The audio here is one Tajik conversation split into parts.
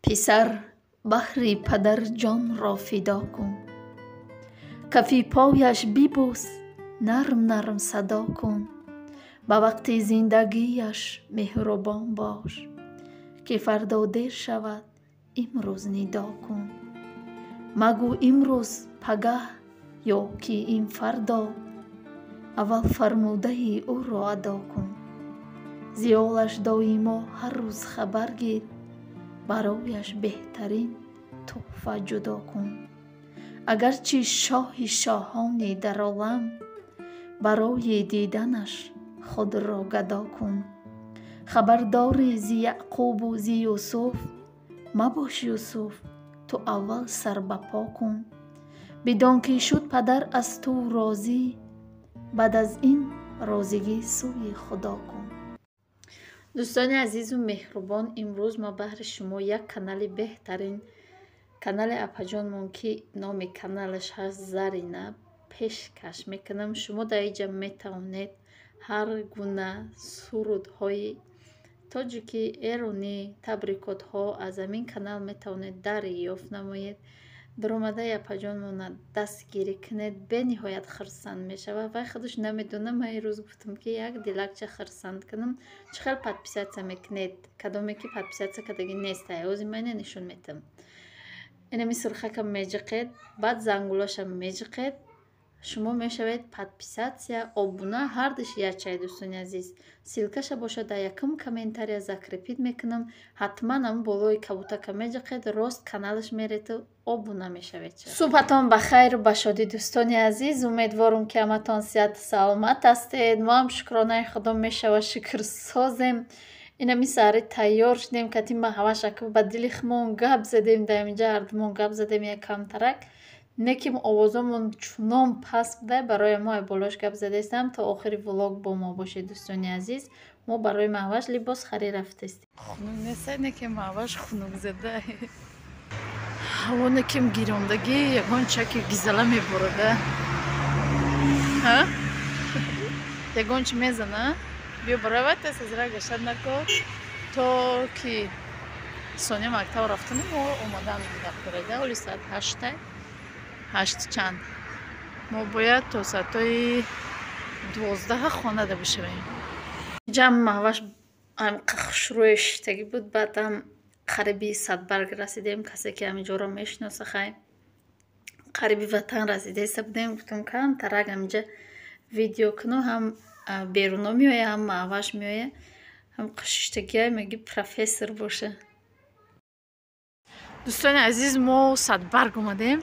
Писар, баҳри падар ҷонро фидо кун, кафи пояш бибӯс, нарм нарм садо кун, ба вақти зиндагиаш меҳрубон бош, ки фардо дер шавад, имрӯз нидо кун. Магӯ имрӯз, пагаҳ ё ки ин фардо, аввал фармудаи ӯро адо кун. Зиёлаш доимо ҳар рӯз хабар гир, барояш беҳтарин тӯҳфа ҷудо кун. Агарчи шоҳи шоҳони дар олам, барои диданаш худро гадо кун. Хабардорӣ зи Яъқубу зи Юсуф, мабош Юсуф, ту аввал сар ба по кун. Бидон, ки шуд падар аз ту розӣ, баъд аз ин розигӣ сӯи Худо кун. Дӯстони азизу меҳрубон, имрӯз ма баҳри шумо як канали беҳтарин, канали апаҷонмон, ки номи каналаш ҳаст Зарина, пешкаш мекунам. Шумо дар инҷа метавонед ҳар гуна сурудҳои тоҷикӣ, эронӣ, табрикотҳо аз ҳамин канал метавонед дарёфт намоед. Даромадаи апаҷонмона дастгирӣ кунед, бениҳоят хурсанд мешавад. Вай худаш намедонад, ман ирӯз гуфтам, ки як дилакча хурсанд кунам. Чӣ хел подписаться мекунед? Кадоме ки подписаться кардагӣ неста, ҳози ман ина нишон метиҳам. Инами сурхака меҷиқед, баъд зангулаша меҷиқед, шумо мешавед подписаться, обуна, ҳардуш якчай. Дӯстони азиз, ссылка ша бошад, дар якум комментария закрепить мекунам. Ҳатман ам болои кабутака меҷиқед, рост каналаш мерету обуна мешавед. Субҳатон ба хайру ба шодӣ, дӯстони азиз. Умедворум, ки ҳаматон сиҳату саломат ҳастед. Мо ҳам, шукронаи Худо, мешава, шукр созем. Инами саҳари тайёр шудем, кати Маҳавашака ба дили хумон гап задем. Дар инҷа ҳардумон гап задем як камтарак, не ки овозомон чунон паст буда, барои мо болош гап задаистам. То охири влог бо мо бошед, дӯстони азиз. Мо барои Маҳваш либос харид рафтестем. Хунук неста, не ки Маҳваш хунук зада. Ҳаво некем гирондагӣ, ягон чаки гизала мебурада, ягон чи мезана. Биё, баравай, тез, азира гашат нако, то ки Соня мактаб рафтани мо омадан дафтареда. Оли соат 8-та, 8 чанд. Мо бояд то соатҳои 12 хонада бишавем. Ҷамъ Маҳваш хушрӯи шиштагӣ буд. Баъдам қариби Садбарг расидем. Касе ки ҳаминҷоро мешиноса, хай, қариби ватан расидаиста будем. Гуфтам, камтарак ҳаминҷа видео куну, ҳам беруно меоя, ҳам Маҳваш меоя. Ҳам шиштагиай, меги профессор боша. Дӯстони азиз, мо Садбарг омадем.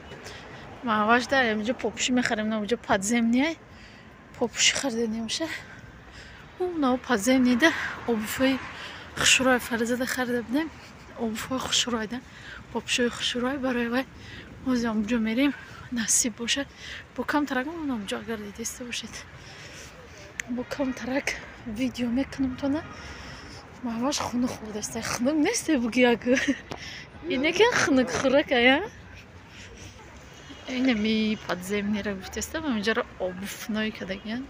Маҳваш дар ҳаминҷо попушӣ мехарем. Наоҷо подземный попушӣ харидемша. Нао подземный да обувь ҳои хушрӯй Фарзада харида будем, обувь ҳои хушрӯйда, попушои хушрӯй барои вай. Ҳозир ҳамҷо мерем, насиб бошад, бо камтарак ҳамҷо, агар дидиста бошед, бо камтарак видео мекунам тона. Маҳваш хунук хӯрдаста. Хунук несте, буги, як инекен хунук хӯракая. Инами подземный ра гуфтестам, ҳаминҷаро обувной кардагиян.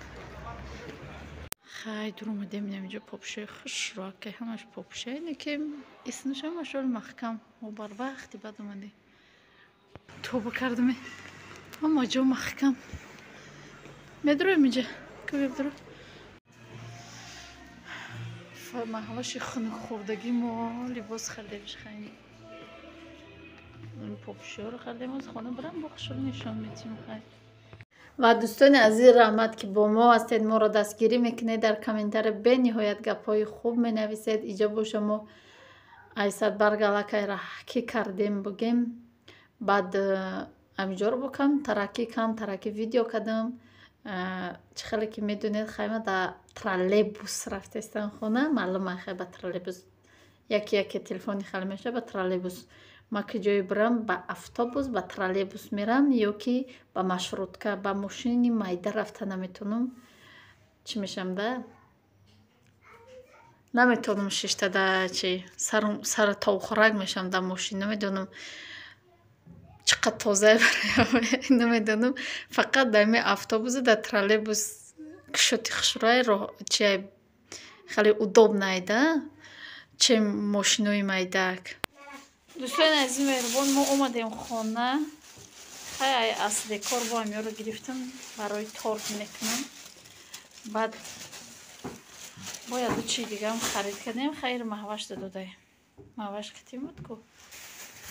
Хай, дур омадем. Инаминҷо попушои хушрӯакай, ҳамаш попушай, не ки исмаш ҳамаш оли маҳкам. Мо барвақти баъд омадем, тоба кардаме, ҳама ҷо маҳкам. Медроем инҷа, кубедро. Маҳваши хунукхӯрдагӣ мо либос харидем. Хай, попушиҳоро харидем, оз хона барам, бо хушрӯ нишон метиҳем. Хай. Ва дӯстони азиз, раҳмат, ки бо мо ҳастед, моро дастгирӣ мекунед, дар комментария бениҳоят гапҳои хуб менависед. Иҷо боша, мо ай Садбарг аллакай раҳкӣ кардем, бугем. Баъд ҳаминҷоро бо камтараки камтараки видео кардам. Чӣ хеле ки медонед, хайма дар троллейбус рафтестам хона. Маълума, хай, ба троллейбус яке яке телефони хеле мешавад. Ба троллейбус ма ки ҷое бирам, ба автобус, ба троллейбус мерам ё ки ба маршрутка. Ба мошини майда рафта наметавонам. Чӣ мешавам да, наметавонам шишта да, чи сара товхӯрак мешавам дар мошин. Намедонам, чӣ қадр тоза, намедонам. Фақат дар ҳами автобусу дар троллейбус кушоти хушрӯай, чи хеле удобный да, чем мошинои майдак. Дӯстони азиз, меҳрубон, мо омадем хона. Хай, аз декор бо ҳамёро гирифтам, барои торт мекунам. Баъд бояд ду чизи дигаам харид кардем. Хайр, Маҳвашда додаем. Маҳваш китим буд ку.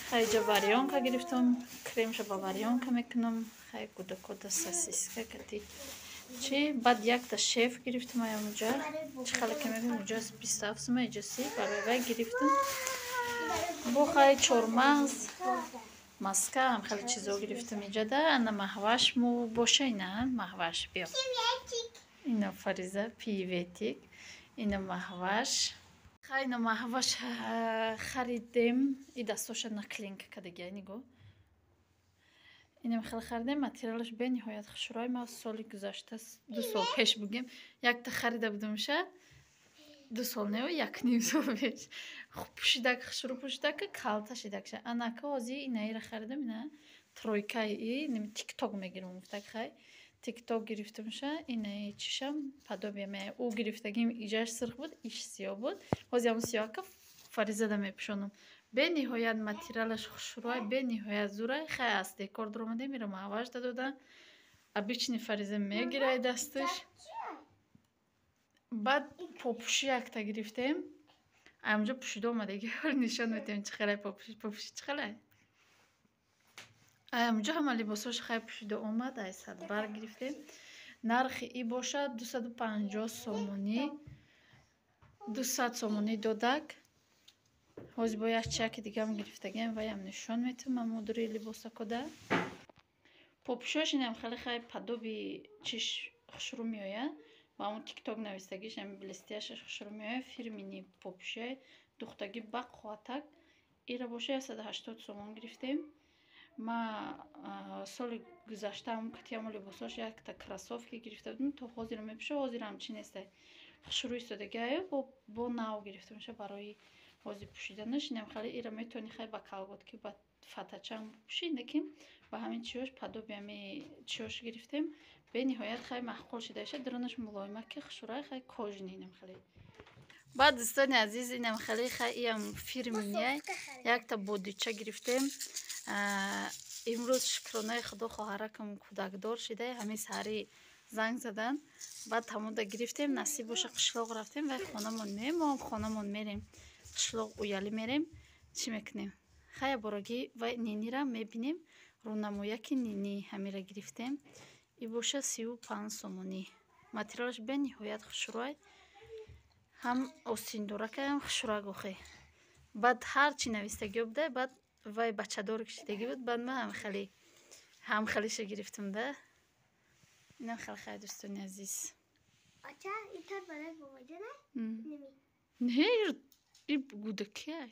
Хай, ҷа варёнка гирифтам, кремша ба варёнка мекунам. Хай, кӯдакода сосиска кати чи. Баъд якта шеф гирифтам аямуҷа. Чӣ хеле ки мебинем, уҷа 27 сума, иҷа 30, барои вай гирифтам. Бо хай чормағз, маска, ҳам хеле чизо гирифтам иҷада. Ана Маҳваш мо боша, ина Маҳваш, биё. Ина Фариза, приветик. Ина Маҳваш. Хай, ина Маҳваш харидем. И дастоша наклейка кардагия, нигоҳ. Инам хеле харидем, материалаш бениҳоят хушрӯй. Ма соли гузашта, 2 сол пеш бугем, якта харида будумша. 2 сол не, 1,5 сол пеш. Пӯшидак, хушрӯ пӯшидака, калта шидакша. Анака ҳозир инаира харидам, ина тройкаи тикток мегирам гуфтак. Хай, тикток гирифтамша, инаи чишам подобие ме ӯ гирифтагим, иҷаш сирх буд, иш сиёҳ буд. Ҳозир ҳамн сиёҳака Фаризада мепӯшонам. Бениҳоят материалаш хушрӯй, бениҳоят зурай. Хай, аз декор дуромадем, ира Маҳвашда дода. Обычный Фариза мегирай дасташ. Баъд попуши якта гирифтем. Амҷо пӯшида омадаги, ҳол нишон медиҳем, чӣ хелай попуши. Попуши чӣ хелай? Амҷо ҳама либосош хай пӯшида омад. Ай садбарг гирифтем. Нархи и бошад 250 сомонӣ, 200 сомонӣ додак. Ҳозир бо як чияки дигам гирифтагем, ваям нишон метавам. Мамудури либосакода попушош инам хеле хай подобие чиш хушрӯ меояд. Ба ҳамон тикток навистагиш, ҳами блестящаш хушрӯ меояд. Фирмини попушай духтаги бақувватак. Ира боша 180 сомон гирифтем. Ма соли гузашта ҳамн кати ҳамон либосош якта кроссовки гирифта будем, то ҳозир мепӯша. Ҳозир ҳам чи нестай, хушрӯ истодагиаю бо нав гирифтамша барои ҳозир пӯшиданаш. Инам хеле ира метавонӣ хай ба колготки, ба фатачам пӯшӣ, лекин ба ҳамин чиёш, подобие ҳами чиёш гирифтем. Бениҳоят хай маъқул шидаиша. Дарунаш мулоимаки хушрӯй, хай кожаный инам хеле. Баъд, дӯстони азиз, инам хеле хай иам фирминия якта бодича гирифтем. Имрӯз, шукронаи Худо, хоҳаракам кӯдакдор шида, ҳамин саҳари занг задан. Баъд ҳамода гирифтем. Насиб боша, қишлоқ рафтем, вай хонамон меем, моам хонамон мерем, қишлоқ уялӣ мерем. Чӣ мекунем? Хая, борогӣ вай нинира мебинем, рӯнамояки нини. Ҳамира гирифтем. И боша 35 сомонӣ. Материалаш бениҳоят хушрӯй, ҳам остиндоракай, ҳам хушрӯяк охе. Баъд ҳар чӣ навистагиё буда, баъд вай бачадор кишидагӣ буд. Баъд ман ҳам ҳам хелиша гирифтам да. Инам хеле хай, дӯстони азиз. Ача, ин тор барои бобоҷон? Не, и гудакиай.